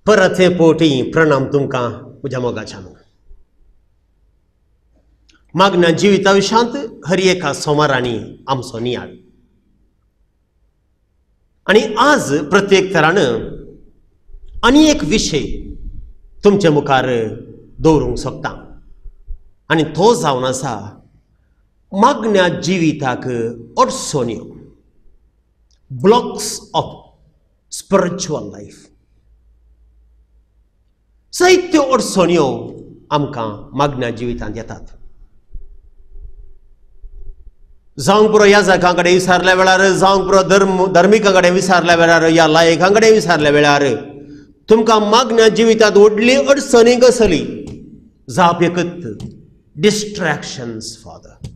परत हे पोटी प्रणाम तुमकां म्हज्या मोगाच्यान. मागण्या जिविता विशांत हर एका सोमारांनी आमचो नियाळ आनी आज प्रत्येक तरान आनी एक विशय तुमचे मुखार दवरूंक सोदता आनी तो जावन आसा मागण्या जिविताक अडचण्यो, ब्लॉक्स ऑफ स्पिरिच्युअल लायफ. जायत्यो अडचण्यो आमकां मागण्या जिवितांत येतात. जावंक पुरो याजकां कडेन विचारल्या वेळार, जावंक पुरो धर्मिकां कडेन विचारल्या वेळार, या लायकां कडेन विचारल्या वेळार तुमकां मागण्या जिवितांत व्हडली अडचणी कसली? जाप एकच, डिस्ट्रॅक्शन्स फादर.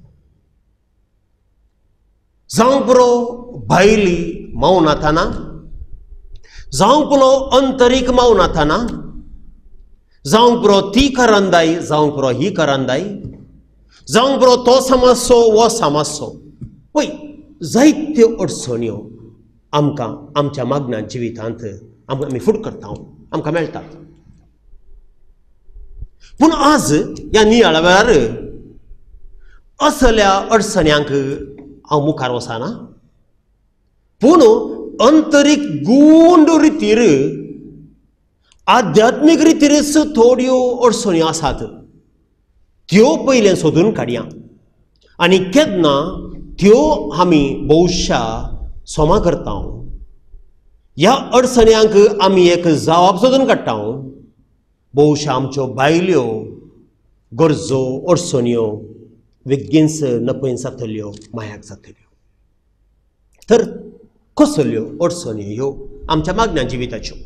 जावंक पुरो भायली मौनाथाना, जावंक पुरो अंतरीक मौनाथाना, जावंक पुरो ती करंदाय, जावंक पुरो ही करंदाय, जावंक पुरो तो समस्सो वो समस्सो. पळय जायत्यो अडचण्यो आमकां आमच्या मागण्या जिवितांत आमी फूट करता, आमकां मेळटात. पूण आज ह्या नियाळा वेळार असल्या अडचण्यांक हांव मुखार वचना, पूण अंतरीक गुंड रितीर आध्यात्मीक रितीरच थोड्यो अडचण्यो आसात त्यो पयलें सोदून काडया आनी केन्ना त्यो आमी भोवशा सोमा करता. ह्या अडचण्यांक आमी एक जवाब सोदून काडटा. भोवशा आमच्यो बायल्यो गरजो अडचण्यो बेगीनच नपयन जातल्यो, मायाक जातल्यो. तर कसल्यो अडचणी ह्यो आमच्या मागण्या जिविताच्यो?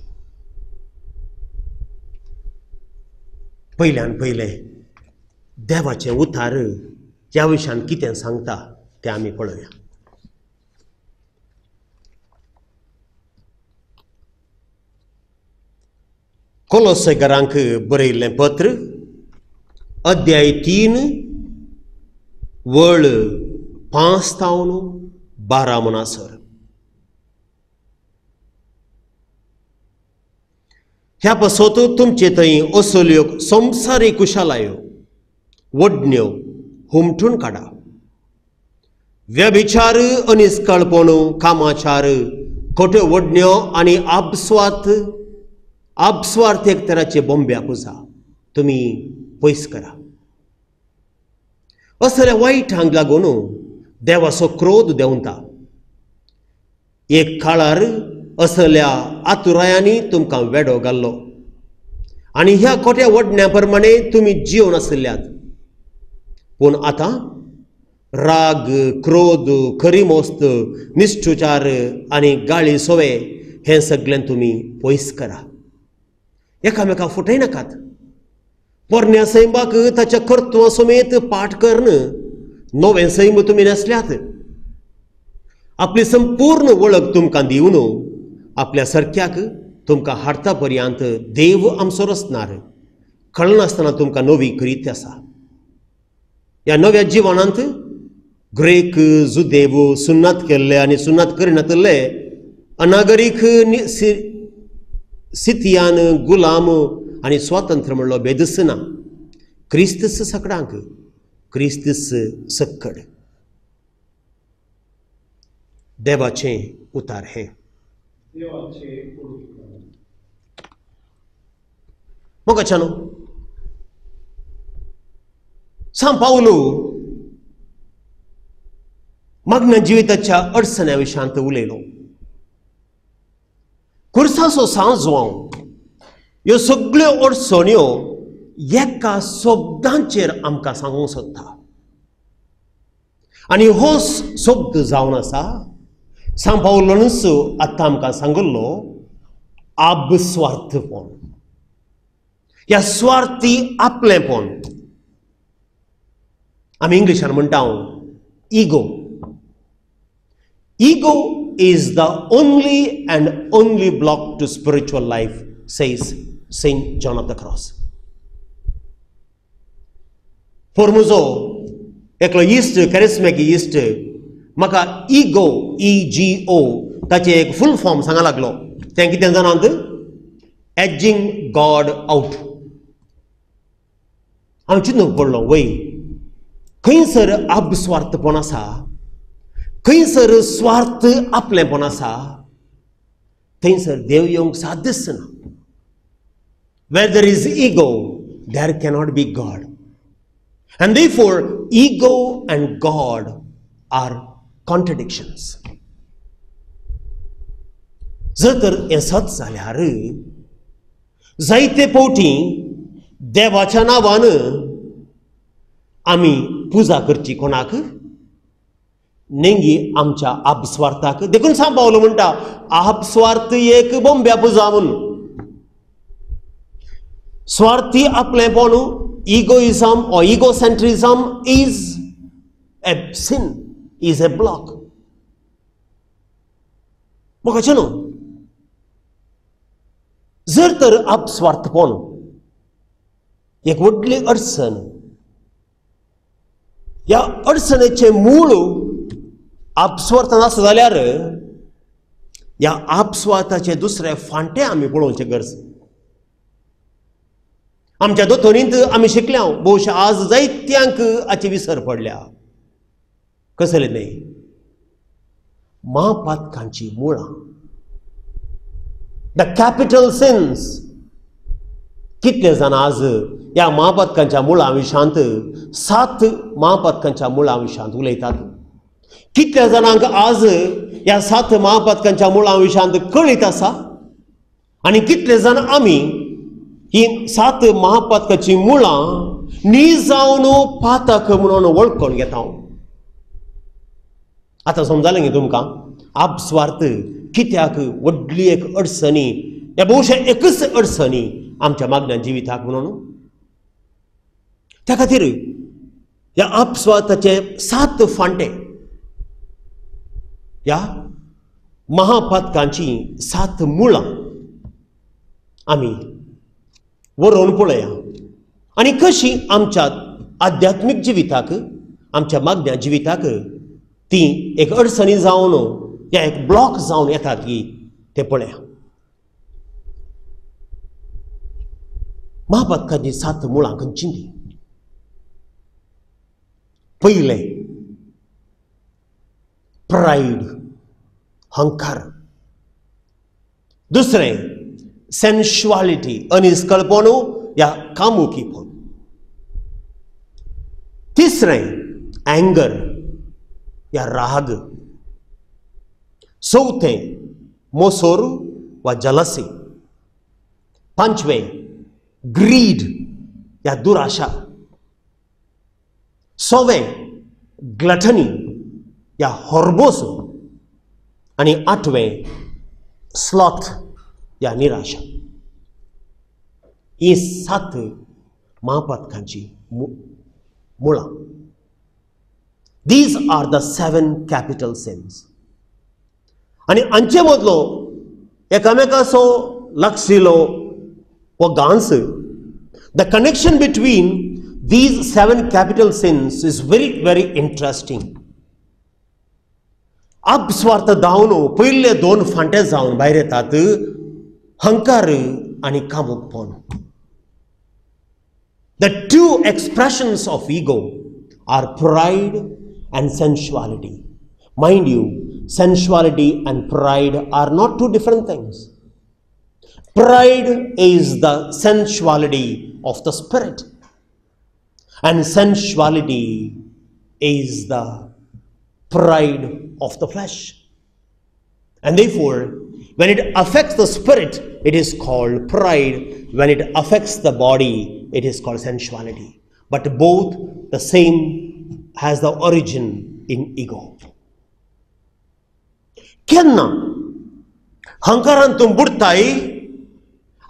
पयल्यान पयलें देवाचें उतार ह्या विशयान कितें सांगता तें आमी पळोवया. कोलोसेकरांक बरयल्लें पत्र अध्याय 3 वळ 5 तावन 12 म्हणसर. ह्या पासत तुमचे थंय असल्यो संवसारी कुशालायो वडण्यो हुमटून काडा. व्यभिचार, अनिस्कळपण, कामाचार, खोट्यो वडण्यो आनी आपस्वार्थ एक तराचे बोंब्या पुजा तुमी पयस करा. असल्या वायटांक लागून देवाचो क्रोध देंवता. एक काळार असल्या आतुरायांनी तुमकां वेडो घाल्लो आनी ह्या खोट्या वडण्या प्रमाणे तुमी जिवन आशिल्ल्यात. पूण आतां राग, क्रोध, खरीमोस्त, निश्ठुचार आनी गाळी सोवे हें सगळें तुमी पयस करा. एकामेका फुटयनाकात. पोरण्या सैमाक ताच्या कर्तुवा समेत पाठ करून नवें सैम तुमी न्हेसल्यात. आपली संपूर्ण वळख तुमकां दिवन आपल्या सारक्याक तुमकां हाडता पर्यंत देव आमचो रचणार कळनासतना तुमकां नवी करीत आसा. ह्या नव्या जिवनांत ग्रेक, जुदेव, सुन्नात केल्ले आनी सुन्नात करिनातल्ले, अनागरीक, सितियान, गुलाम आनी स्वातंत्र्य म्हणलो भेदच ना. क्रिस्तस सगळ्यांक, क्रिस्तस सक्कड. देवाचें उतार हें. मोगाच्यानो, सांव पावलू मागण्या जिविताच्या अडचण्या विशयांत उलयलो. खुर्साचो सांजवांव ह्यो सगळ्यो अडचण्यो एका शब्दांचेर आमकां सांगूंक सोदता आनी हो शब्द जावन आसा सांव पावलूनच आतां आमकां सांगिल्लो आबस्वार्थपण, ह्या स्वार्थी आपलेंपण. आमी इंग्लिशान म्हणटा ego. Ego is the only and only block to spiritual life, says Saint John of the Cross. For म्हजो एकलो इश्ट, कॅरिस्मॅक इश्ट, म्हाका इगो, EGO ताचें एक फूल फॉर्म सांगा लागलो. तें कितें जाणात? Edging God out. हांव चिंतूंक पडलो, वय खंयसर आपस्वार्थपण आसा, खंयसर स्वार्थ आपलेंपण आसा, थंयसर देव येवंक साध्यच ना. Where there is ego, there cannot be God. And therefore, ego and God are contradictions. जर तर हें सत जाल्यार जायते फावटी देवाच्या नांवान आमी पुजा करची कोणाक? नेंगी आमच्या आपस्वार्थाक. देखून सांव पावलो म्हणटा आपस्वार्थ एक बोंब्या पुजा म्हणून. स्वार्थी आपलेंपण, egoism or egocentrism is a sin, is a block. म्हाका न्हू, जर तर आपस्वार्थपण एक व्हडली अडचण, ह्या अडचणेचें मूळ आपस्वार्थान आसा जाल्यार ह्या आपस्वार्थाचे दुसरे फांटे आमी पळोवचे गरज. आमच्या दोतोनींत आमी शिकल्या, भोवशा आज जायत्यांक हाची विसर पडल्या. कसले न्हय म्हापातकांची मुळां, the capital since. कितले जाण आज ह्या म्हापातकांच्या मुळां विशांत, 7 म्हापातकांच्या मुळां विशांत उलयतात? कितल्या जाणांक आज ह्या 7 म्हापातकांच्या मुळां विशांत कळीत आसा? आनी कितले जाण आमी ही 7 महापातकाची मुळां निजावन पातक म्हणून वळखून घेता? आतां समजालें न्ही तुमकां आपस्वार्थ कित्याक व्हडली एक अडचणी या बहुशा एकच अडचणी आमच्या मागण्या जिविताक म्हणून. त्या खातीर ह्या आपस्वार्थाचे 7 फांटे, ह्या महापातकांची 7 मुळां आमी वरोवन पळया आनी कशी आमच्या आध्यात्मीक जिविताक, आमच्या मागण्या जिविताक ती एक अडचणी जावन या एक ब्लॉक जावन येतात की ते पळया. महापातकांची 7 मुळां खंयची ती? पयलें प्रायड, हंकार. दुसरें सेन्शुआलिटी, अनिस्कळपण या कामुकीपण. तिसरें अँगर या राग. चवथें मोसोर वा जलसी. पांचवें ग्रीड या दुराशा. सवें ग्लटनी या होर्बोस. आनी आठवें स्लॉथ या निराशा. ही 7 महापातकांची मुळां. These are the 7 capital sins. आनी हांचे मदलो एकामेकाचो लागशिल्लो हो गांस, the connection between these 7 capital sins is very very interesting. आपस्वार्थ धांवन पयले 2 फांटे जावन भायर येतात, हंकार आनी कामुकपण. The 2 expressions of ego are pride and sensuality. Mind you, sensuality and pride are not 2 different things. Pride is the sensuality of the spirit, and sensuality is the pride of the flesh. And therefore, when it affects the spirit, it is called pride. When it affects the body, it is called sensuality. But both the same has the origin in ego. केन्ना हंकारान तूं बुडताय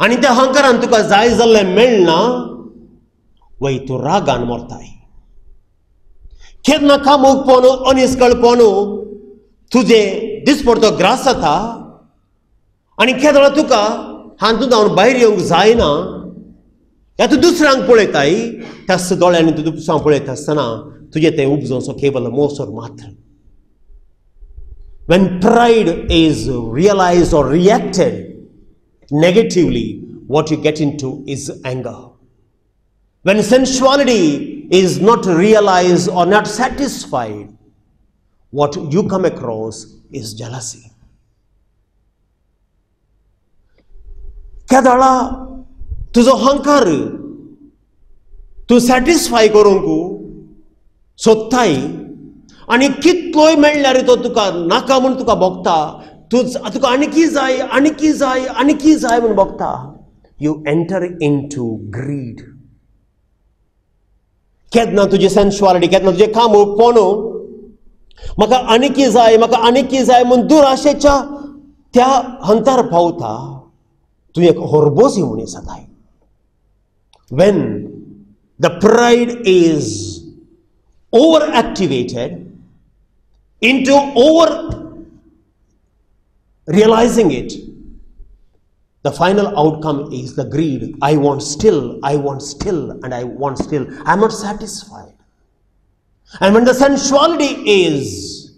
आनी त्या हंकारान तुका जाय जाल्लें मेळना, वय तूं रागान मरताय. केन्ना कामुकपण अनिस्कळपण तुजे दिसपडतो ग्रास जाता आनी केन्ना तुका हातूंत जावन भायर येवंक जायना, या तूं दुसऱ्यांक पळयताय, त्याच दोळ्यांनी तूं दुसऱ्यांक पळयता आसतना तुजें तें उपजोवचो केवल मोसर मात्र. When pride is realized or reacted negatively, what you get into is anger. When sensuality is not realized or not satisfied, what you come across is jealousy. केदाळा तुजो हंकार तूं सॅटिस्फाय करूंक सोदताय आनी कितलोय मेळ्ळ्यार तो तुका नाका म्हूण तुका भोगता. तूं तुका आनीकी जाय, आनीकी जाय, आनीकी जाय म्हूण भोगता. You enter into greed. केन्ना तुजी सेन्शुआलिटी, केन्ना तुजें कामुकपण म्हाका आनीकी जाय, म्हाका आनीकी जाय म्हूण दुराशेच्या त्या हंतार पावता. तूं एक होर्बोसी मनीस जाताय. When the pride is over activated into over realizing it, the final outcome is the greed. I want still, I want still, and I want still. I am not satisfied. And when the sensuality is,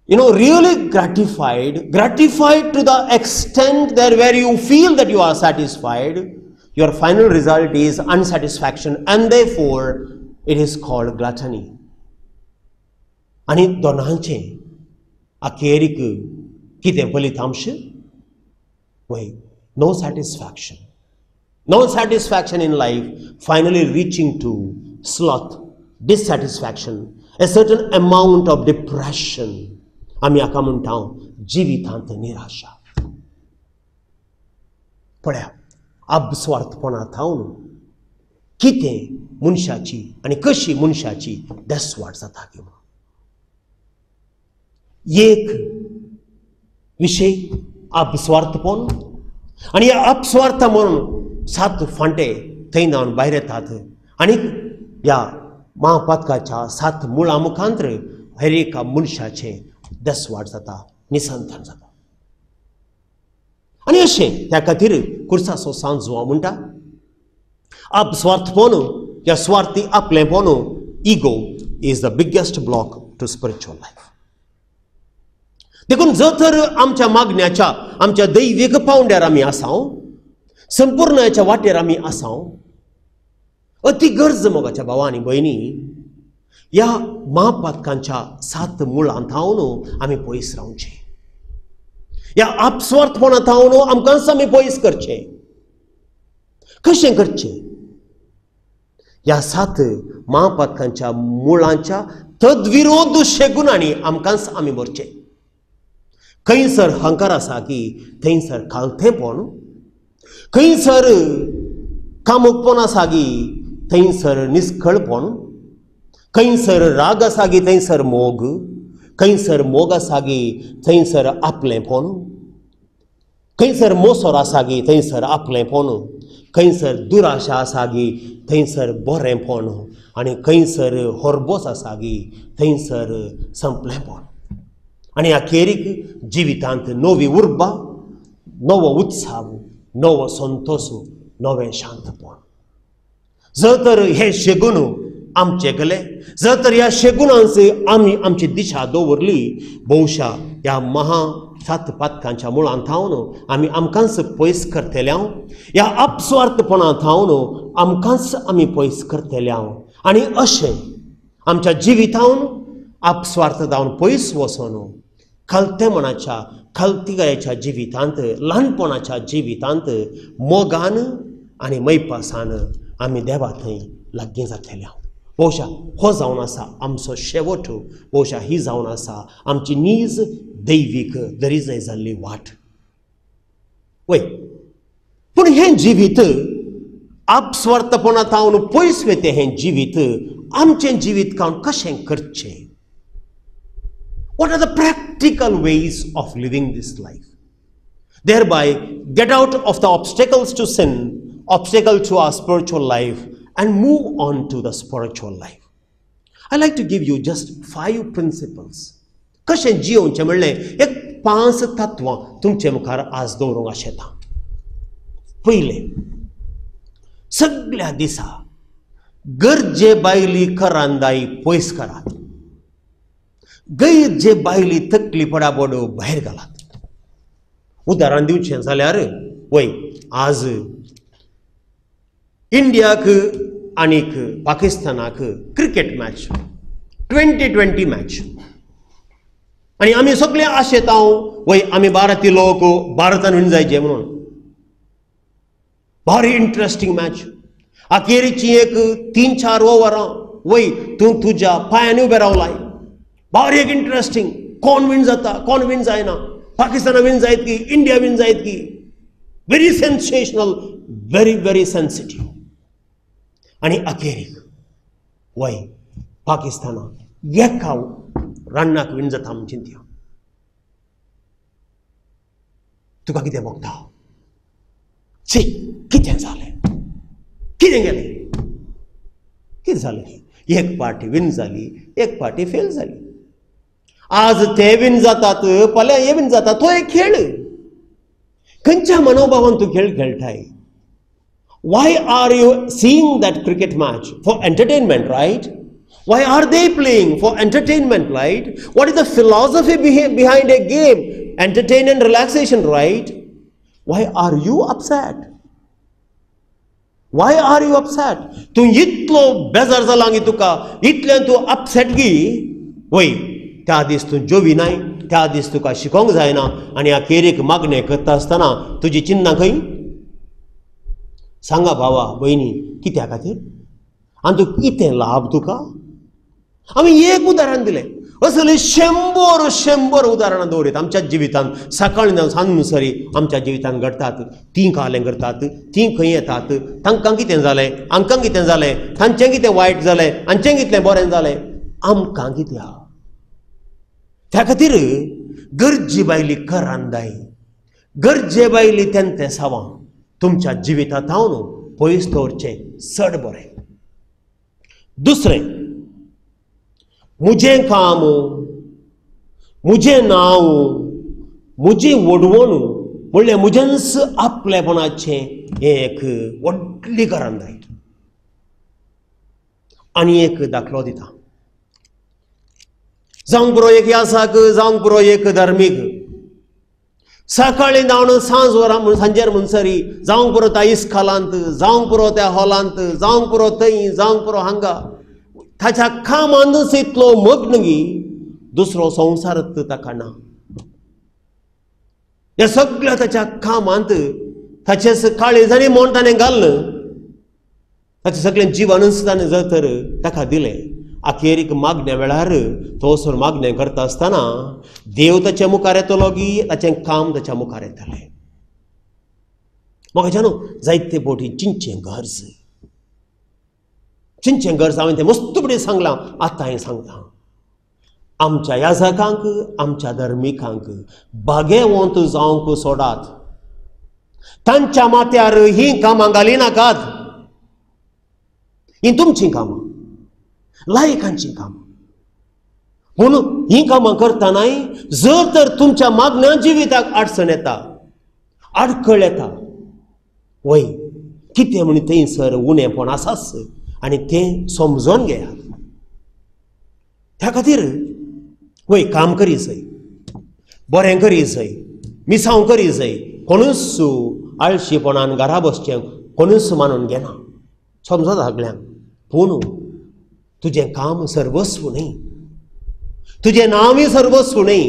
you know, really gratified, gratified to the extent that where you feel that you are satisfied, your final result is unsatisfaction, and therefore it is called gluttony. आनी दोनांचें अखेरीक कितें फलितांश? वय, no satisfaction. No satisfaction in life, finally reaching to sloth, dissatisfaction, a certain amount of depression. आमी हाका म्हणटा जिवितांत निराशा. पळया, आपस्वार्थपणा थावन कितें मनशाची आनी कशी मनशाची देसवाट जाता की म्हणून. एक विशय आपस्वार्थपण आनी ह्या अपस्वार्थ म्हणून 7 फांटे थंय जावन भायर येतात आनी ह्या महापातकाच्या 7 मुळां मुखांतर हर एका मनशाचें दसवाट जाता, निसंतान जाता. आनी अशें त्या खातीर कुर्साचो सांत जुवांव म्हणटा, आपस्वार्थपण या स्वार्थी आपलेंपण, ego is the biggest block to spiritual life. देखून जर तर आमच्या मागण्याच्या आमच्या दैवीक पावंड्यार आमी आसाव, संपूर्णाच्या वाटेर आमी आसाव, अती गरज मोगाच्या भावा आनी भयणी ह्या महापातकांच्या 7 मुळां थावन आमी पयस रावचें, ह्या आपस्वार्थपणा थावन आमकांच आमी पयस करचें. कशें करचें? ह्या 7 महापातकांच्या मुळांच्या तद्विरोध शेगुणांनी आमकांच आमी भरचें. खंयसर हंकार आसा की थंयसर खालतेंपण, खंयसर कामुकपण आसा की थंयसर निस्कळपण, खंयसर राग आसा की थंयसर मोग, खंयसर मोग आसा की थंयसर आपलेंपण, खंयसर मोसोर आसा की थंयसर आपलेंपण, खंयसर दुराशा आसा की थंयसर बरेंपण आनी खंयसर होरबोस आसा की थंयसर संपलेंपण. आनी अखेरीक जिवितांत नवी उर्बा, नवो उत्साह, नवो संतोष, नवें शांतपण. जर तर हे शेगून आमचे गेले, जर तर ह्या शेगुणांचे आमी आमची दिशा दवरली, बहुशा ह्या महा 7 पातकांच्या मुळां थावन आमी आमकांच पयस करतले, ह्या अपस्वार्थपणा थावन आमकांच आमी पयस करतले. आनी अशें आमच्या जिवितावन अपस्वार्थ जावन पयस वचून खालते मनाच्या खालतिगायेच्या जिवितांत, ल्हानपणाच्या जिवितांत मोगान आनी मैपासान आमी देवा थंय लागीं जातले. बहुशा हो जावन आसा आमचो शेवट, बहुशा ही जावन आसा आमची नीज दैवीक दरिजय जाल्ली वाट. वय, पूण हें जिवीत आपस्वार्थपणा थावन पयस वयता. हें जिवीत आमचें जिवीत कावन कशें करचें? What are the practical ways of living this life? Thereby, get out of the obstacles to sin, obstacle to our spiritual life, and move on to the spiritual life. I like to give you just 5 principles. कशें जियोवचें म्हणलें एक 5 तत्वां तुमचे मुखार आज दवरूंक आशेता. पयलें, सगळ्या दिसा गरजे बायली करांदाई पयस करात, गैरजे बायली तकली पडाबोड भायर घालात. उदाहरण दिवचें जाल्यार वय, आज इंडियाक आनीक पाकिस्तानाक क्रिकेट मॅच, 20-20 मॅच, आनी आमी सगळे आशेता वय आमी भारतीय लोक भारतान विन जायचे म्हणून. भारी इंट्रस्टींग मॅच, अखेरीची एक 3-4 ओवरां वय तूं तुज्या पांयांनी उबें रावलाय. भारी एक इंट्रस्टींग, कोण विन जाता कोण विन जायना, पाकिस्ताना विन जायत की इंडिया विन जायत की, very sensational, very very sensitive. आनी अखेरीक वय पाकिस्ताना एका रन्नाक विन जाता म्हण चिंतया, तुका कितें भोगता? शी, कितें जालें, कितें गेलें, कितें जालें? एक पार्टी विन जाली, एक पार्टी फेल जाली. आज ते विन जातात, फाल्यां हे विन जातात. तो एक खेळ. खंयच्या मनोभावान तूं खेळ खेळटाय? Why are you seeing that cricket match? For entertainment, right? Why are they playing? For entertainment, right? What is the philosophy behind a game? Entertain and relaxation, right? Why are you upset? Why are you upset? तूं इतलो बेजार जाला गी तुका, इतल्यान तूं upset गी? वय, त्या दीस तूं जोवी नाय, त्या दीस तुका शिकोंक जायना, आनी अखेरीक मागणें करता आसतना तुजी चिन्नां खंय? सांगा भावा भयणी, कित्या खातीर आनी तूं कितें लाभ तुका? आमी एक उदाहरण दिलें, असले 100-100 उदाहरणां दवरीत आमच्या जिवितांत. सकाळीं जावं सांज आमच्या जिवितांत घडटात. तीं कालें करतात, तीं खंय येतात, तांकां कितें जालें, हांकां कितें जालें, तांचें कितें वायट जालें, हांचें कितलें बरें जालें, आमकां कित्याक? त्या खातीर गरजे भायली करांदाय, गरजे भायली तेंते सावां तुमच्या जिवितांत हांव पयस दवरचें चड बरें. दुसरें, म्हजें काम, म्हजें नांव, म्हजी वडवण म्हणल्यार म्हजेंच आपलेपणाचें हें एक व्हडली करांदाय. आनी एक दाखलो दिता, जावंक पुरो एक यासाक, जावंक पुरो एक धार्मीक, सकाळीं धांवन सांज वरां म्हण सांजेर म्हणसरी जावंक पुरो त्या इस्कालांत, जावंक पुरो त्या हॉलांत, जावंक पुरो थंय, जावंक पुरो हांगा, ताच्या कामानूच इतलो मग्न गी दुसरो संवसार ताका ना. ह्या सगळ्या ताच्या कामांत ताचें काळीज आनी मन ताणें घाल्लें, ताचें सगळें जिवनूच ताणें जर तर ताका दिलें. अखेरीक मागण्या वेळार तो सर मागणें करता आसतना देव ताच्या मुखार येतलो गी ताचें काम ताच्या मुखार येतलें. म्हाका जाणू जायते बोटी चिंचें गरज, चिंचें गरज हांवें तें मस्त बरें सांगलां, आतां हांवें सांगता. आमच्या याजकांक, आमच्या धर्मिकांक बागेवंत जावंक सोडात, तांच्या माथ्यार हीं कामां घाली नाकात. हीं तुमचीं कामां, लायकांचीं कामां. पूण हीं कामां करतनाय जर तर तुमच्या मागण्या जिविताक अडचण येता, आडखळ येता, वय कितें म्हण थंयसर उणेपण आसाच आनी तें समजून घेयात. त्या खातीर वय काम करी जाय, बरें करी जाय, मिसांव करी जाय, कोणूच आळशीपणान घरा बसचें कोणूच मानून घेना, समजता सगळ्यांक. पूण तुजें काम सर्वस्व न्हय, तुजें नांवय सर्वस्व न्हय,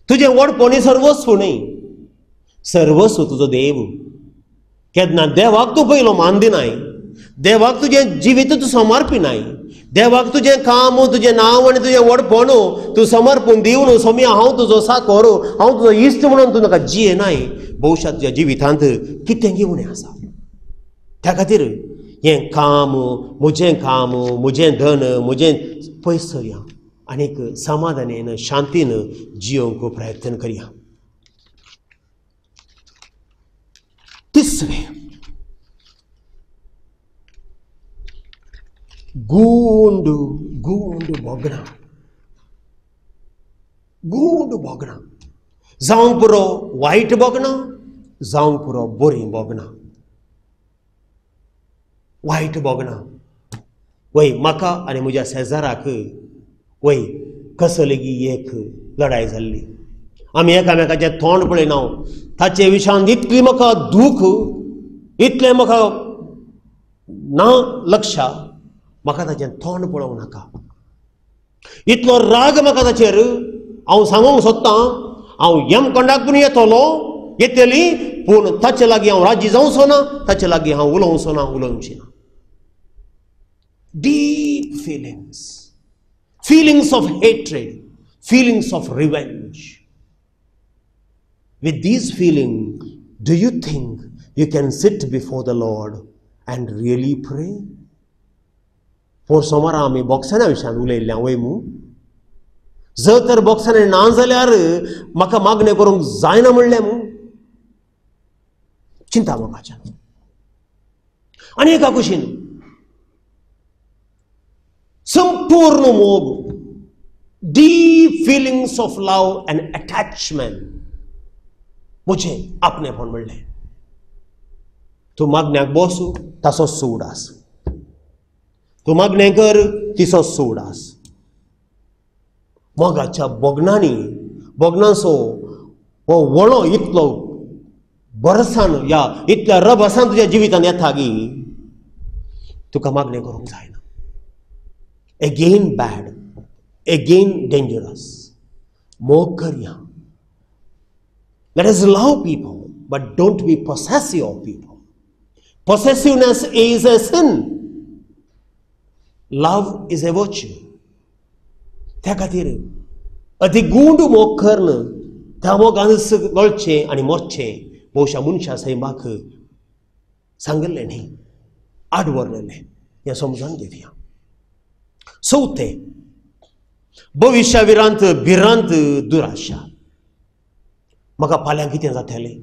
तुजें व्हडपणूय सर्वस्व न्हय, सर्वस्व तुजो देव. केन्ना देवाक तूं पयलो मान दिनाय, देवाक तुजें जिवीत तूं समर्पिनाय, देवाक तुजें काम, तुजें नांव आनी तुजें व्हडपण तूं समर्पून दिवन सोम्या हांव तुजो साकोर, हांव तुजो इश्ट म्हणून तूं ताका जियेनाय, भविश्यांत तुज्या जिवितांत कितें उणें आसा. त्या खातीर हें काम, म्हजें काम, म्हजें धन, म्हजें पयस सरया आनीक समाधानेन शांतीन जियोवंक प्रयत्न करया. तिसरें, गुंड गुंड भोगणां, गुंड भोगणां, जावंक पुरो वायट भोगणां, जावंक पुरो बरीं भोगणां. वायट भोगणां वय म्हाका आनी म्हज्या शेजाराक वय कसो लेगीत एक लडाय जाल्ली, आमी एकामेकाचें तोंड पळयना, ताचे विशयान इतली म्हाका दूख, इतलें म्हाका ना लक्षा, म्हाका ताचें तोंड पळोवंक नाका, इतलो राग म्हाका ताचेर, हांव सांगूंक सोदतां हांव यमकंडाक पूण येतलो येतली, पूण ताचे लागीं हांव राजी जावचो ना, ताचे लागीं हांव उलोवचो ना, उलोवची ना. Deep feelings, feelings of hatred, feelings of revenge. With these feelings, do you think you can sit before the Lord and really pray? पोर सोमारा आमी बॉक्साना विशयान उलयल्ल्या वय मू, जर तर बॉक्साने ना जाल्यार म्हाका मागणें करूंक जायना म्हणलें मू, चिंता म्हाका. आनी एका कुशीन संपूर्ण मोग, deep feelings of love and attachment, म्हजें आपणेपण म्हणलें तूं मागण्याक बस ताचो उडास, तूं मागणें कर तिचो उडास. मोगाच्या भोगणांनी भोगणांचो हो वळो इतलो बरसान या इतल्या रबसान तुज्या जिवितान येता की तुका मागणें करूंक जायना. Again bad, again dangerous. मोग करया. Let us love people, but don't be possessive of people. Possessiveness is a sin. Love is a virtue. त्या खातीर अतिगूंड मोग करून त्या मोगान लोळचें आनी मरचें भोवशा मनशा सैमाक सांगिल्लें न्ही, आडवरलेलें, हें समजून घेवया. चवथें, भविश्या विरांत, भिरांत, दुराशा. म्हाका फाल्यां कितें जातलें,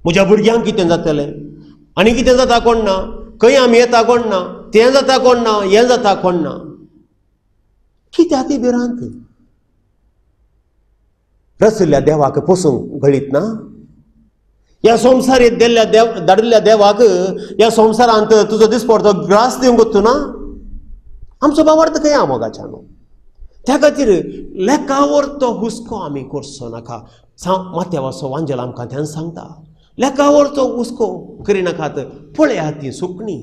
म्हज्या भुरग्यांक कितें जातलें, आनी कितें जाता कोण ना, खंय आमी येता कोण ना, तें जाता कोण ना, हें जाता कोण ना. कित्याक ती भिरांत? रचिल्ल्या देवाक पोसूंक गळीत ना? ह्या संवसारीत दिल्ल्या देव धाडिल्ल्या देवाक ह्या संवसारांत तुजो दिसपडतो ग्रास दिवंक वचूं ना? आमचो भावार्थ खंय आहा मोगाच्या न्हू? त्या खातीर लेखावर तो हुस्को आमी करचो नाका. माथ्यावाचो वांजेल आमकां त्यान सांगता, लेखावर तो हुस्को करिनाकात. पळया तीं सुकणीं,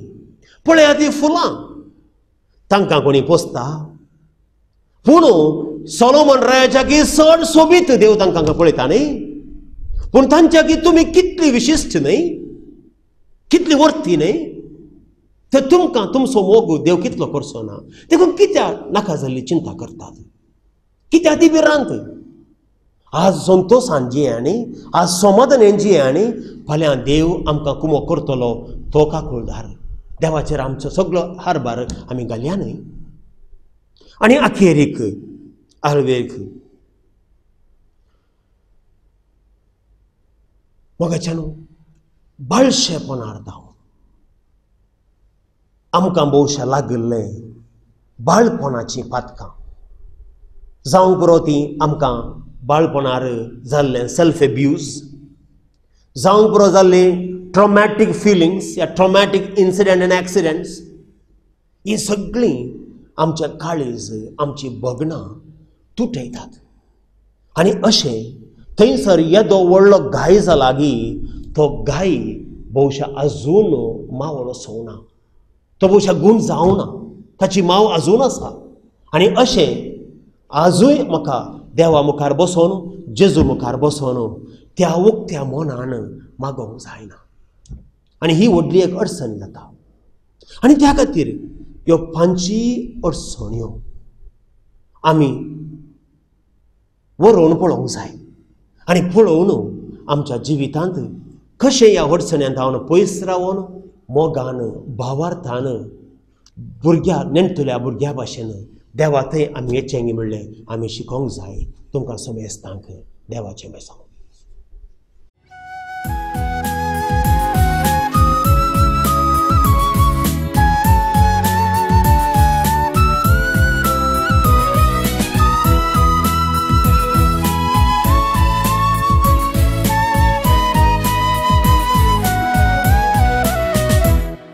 पळया तीं फुलां, तांकां कोणी पोसता? पूण सोलोमन रायाच्या की चड सोबीत देव तांकां पळयता न्ही. पूण तांच्या की तुमी कितली विशिश्ट न्हय, कितली वर्ती न्हय, तर तुमकां तुमचो मोग देव कितलो करचो ना. देखून कित्याक नाका जाल्ली चिंता करतात, कित्याक ती भिरांत? आज संतोशान जिये आनी आज समाधानान जिये आनी फाल्यां देव आमकां कुमो करतलो तो काकुळदार. देवाचेर आमचो सगळो हारभार आमी घालया न्हय. आनी अखेरीक आळवेक मोगाच्या न्हू बाळशेपणार धांव आमकां भोवशा लागिल्लें बाळपणाचीं पातकां जावंक पुरो ती आमकां बाळपणार जाल्लें सेल्फ एब्यूज, जावंक पुरो जाल्लीं ट्रॉमॅटीक फिलिंग्स या ट्रॉमॅटीक इन्सिडंट एन्ड एक्सिडंट्स, हीं सगळीं आमच्या काळीज आमची भगणां तुटयतात. आनी अशें थंयसर येदो व्हडलो घाय जाला गी तो घाय भोवशा आजून मावलो सोवना, तो भोवशा गूण जावना, ताची माव आजून आसा. आनी अशें आजूय म्हाका देवा मुखार बसोन जेजू मुखार बसोन त्या उक्त्या मनान मागोवंक जायना. आनी ही व्हडली एक अडचण जाता. आनी त्या खातीर ह्यो पांची अडचण्यो आमी वरोवन पळोवंक जाय. आनी पळोवन आमच्या जिवितांत कशें ह्या अडचण्यांत हांव पयस रावन मोगान भावार्थान भुरग्या नेणटल्या भुरग्या भाशेन देवा थंय आमी येचें म्हणलें आमी शिकोवंक जाय. तुमकां समेस्तांक देवाचें बेसांव.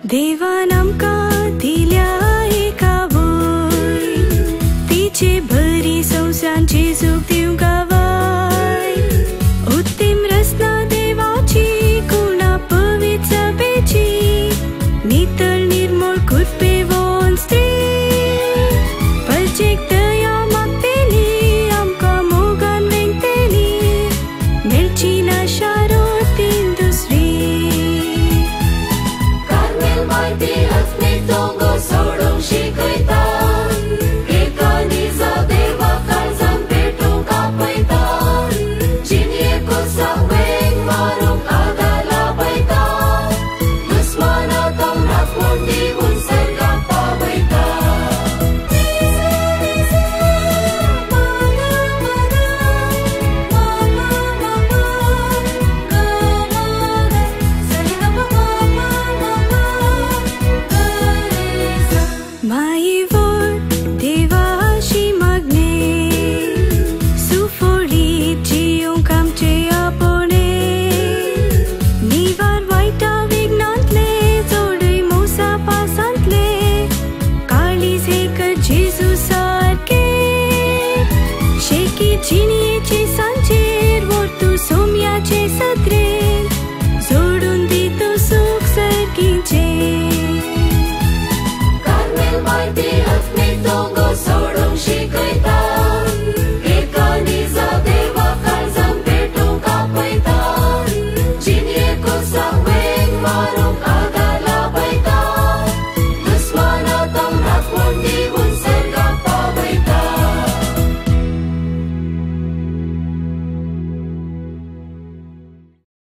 देवान आमकां दिल्या एका वय तिचे भरी संवसांची सुख.